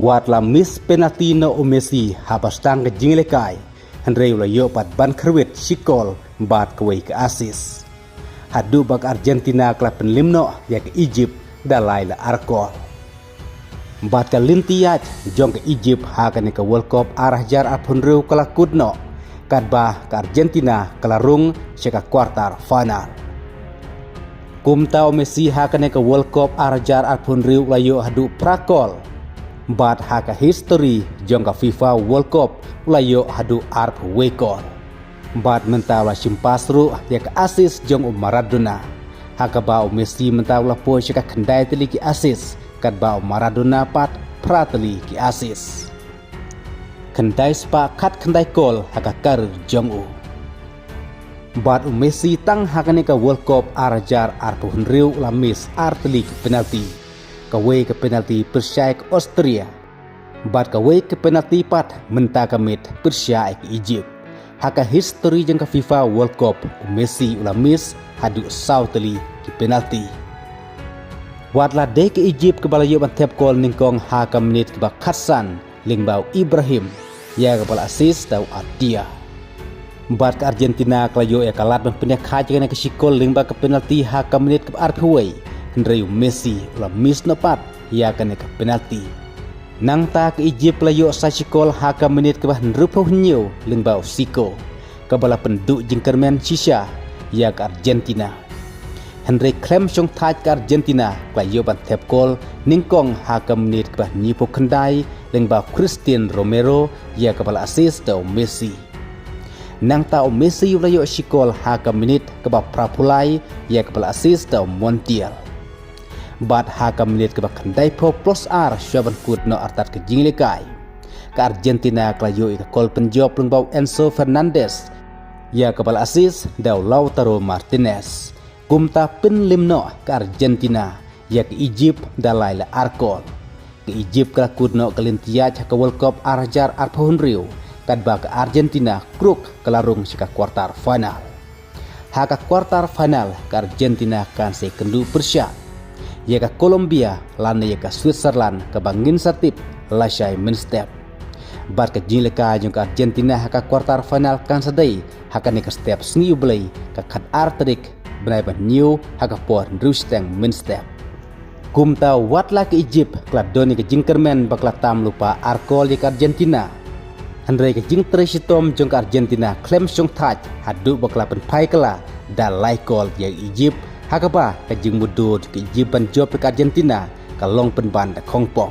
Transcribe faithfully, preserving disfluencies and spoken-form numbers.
Wat la miss penalty noh u Messi haba sdang ka jingïalehkai, hynrei u la ïoh pat ban kyrwit shi kol bad kawei ka assist. Haduh ba ka Argentina ka la pynlim noh ïa ka Egypt da lai la ar kol. Bad ka lynti ïaid jong ka Egypt ha kane ka World Cup ar hajar arphew hynriew ka la kut noh, katba ka Argentina ka la rung sha ka quarter final. Kumta u Messi ha kane ka World Cup ar hajar arphew hynriew u la ïoh haduh phra kol. Bad ha ka history jong ka FIFA World Cup u la ïoh haduh arphew wei kol. Bad mynta u la shim pass ruh ïa ka assist jong u Maradona, ha kaba u Messi mynta u la poi sha ka khyndai tylli ki assist, katba u Maradona pat phra tylli ki assist. Khyndai spah khatkhyndai kol ha ka career jong u. Bad u Messi tang ha kane ka World Cup ar hajar arphew hynriew u la miss ar tylli ki penalty. Kawei ka penalty pyrshah ïa ka Austria. Bad kawei ka penalty pat mynta ka miet pyrshah ïa ka Egypt. Ha ka history jong ka FIFA World Cup u Messi u la miss haduh saw tylli ki penalty. Wat la dei ka Egypt kaba la ïoh ban thep kol nyngkong ha ka minit kaba khatsan lyngba u Ibrahim, ïa kaba la assist da u Atia. Bad ka Argentina ka la ïoh ïa ka lad ban pynïakhaid ïa kane ka shi kol lyngba ka penalty ha ka minit kaba arphew wei, hynrei u Messi u la miss noh pat ïa kane ka penalty. Nangta ka Egypt ka la ïoh sa shi kol ha ka minit kaba hynriewphew hynñiew lyngba u Zico, kaba la pynduh jingkyrmen shisha ïa ka Argentina. Hynrei khlem shongthait ka Argentina ka la ïoh ban thep kol nyngkong ha ka minit kaba hynñiewphew khyndai lyngba u Christian Romero, ïa kaba la assist da u Messi. Nangta u Messi u la ïoh shi kol ha ka minit kaba phraphew lai, ïa kaba la assist da u Montiel. Bad ha ka minit kaba khyndaiphew plus ar shuwa ban kut noh artat ka jingïalehkai, ka Argentina ka la ïoh ïa ka kol pynjop lyngba u Enzo Fernandez, ïa kaba la assist da u Lautaro Martinez. Kumta pynlim noh ka Argentina ïa ka Egypt da lai la ar kol. Ka Egypt ka la kut noh ka lynti ïaid ha ka World Cup ar hajar arphew hynriew, katba ka Argentina kruk ka la rung sha ka quarter final. Ha ka quarter final ka Argentina kan sa ïakynduh pyrshah ïa ka Colombia lane ïa ka Switzerland, kaba ngin sa tip lashai mynstep. Bad ka jingïalehkai jong ka Argentina ha ka quarter final kan sa dei ha kane ka step Sngi U Blei, ka khatar tarik bnai ba hynñiew ha ka por hynriew shiteng mynstep. Kumta wat la ka Egypt ka la don ïa ka jingkyrmen ba ka la tam lypa ar kol ïa ka Argentina, hynrei ka jingtrei shitom jong ka Argentina khlem shongthait haduh ba ka la pynphai kylla da lai kol ïa ka Egypt, ha kaba ka jingmudui ka Egypt ban jop ïa ka Argentina ka long pynban da khongpong.